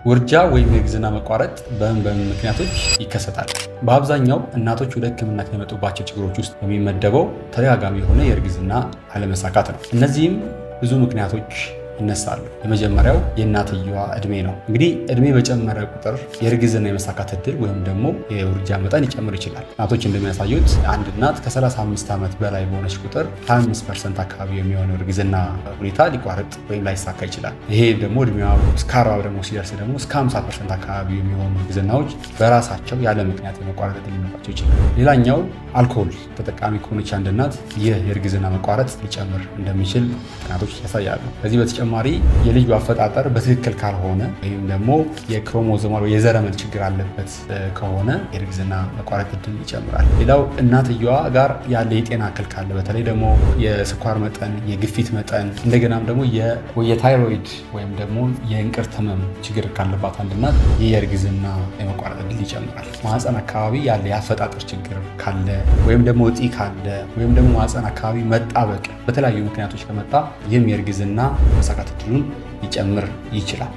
ውርጃ ወይም የእርግዝና መቋረጥ በምን በምን ምክንያቶች ይከሰታል? በአብዛኛው እናቶች ወደ ሕክምና ከሚመጡባቸው ችግሮች ውስጥ የሚመደበው ተደጋጋሚ የሆነ የእርግዝና አለመሳካት ነው። እነዚህም ብዙ ምክንያቶች ይነሳሉ። የመጀመሪያው የእናትየዋ እድሜ ነው። እንግዲህ እድሜ በጨመረ ቁጥር የእርግዝና የመሳካት እድል ወይም ደግሞ የውርጃ መጠን ሊጨምር ይችላል። ጥናቶች እንደሚያሳዩት አንድ እናት ከ35 ዓመት በላይ በሆነች ቁጥር 25% አካባቢ የሚሆነው እርግዝና ሁኔታ ሊቋረጥ ወይም ላይሳካ ይችላል። ይሄ ደግሞ እድሜዋ እስከ 40 ደግሞ ሲደርስ ደግሞ እስከ 50% አካባቢ የሚሆኑ እርግዝናዎች በራሳቸው ያለ ምክንያት የመቋረጥ እድል ሊኖራቸው ይችላል። ሌላኛው አልኮል ተጠቃሚ ከሆነች አንድ እናት ይህ የእርግዝና መቋረጥ ሊጨምር እንደሚችል ጥናቶች ያሳያሉ። ከዚህ በተጨማሪ የልጁ አፈጣጠር በትክክል ካልሆነ ወይም ደግሞ የ chromosomal የዘረመል ችግር አለበት ከሆነ የእርግዝና መቋረጥ እድል ይጨምራል። ሌላው እናትየዋ ጋር ያለ የጤና እክል ካለ፣ በተለይ ደግሞ የስኳር መጠን፣ የግፊት መጠን፣ እንደገናም ደግሞ የታይሮይድ ወይም ደግሞ የእንቅርት ህመም ችግር ካለባት አንድ እናት ይህ የእርግዝና የመቋረጥ እድል ይጨምራል። ማህፀን አካባቢ ያለ የአፈጣጠር ችግር ካለ ወይም ደግሞ እጢ ካለ ወይም ደግሞ ማህፀን አካባቢ መጣበቅ በተለያዩ ምክንያቶች ከመጣ ይህም የእርግዝና መሳካት እድሉን ሊጨምር ይችላል።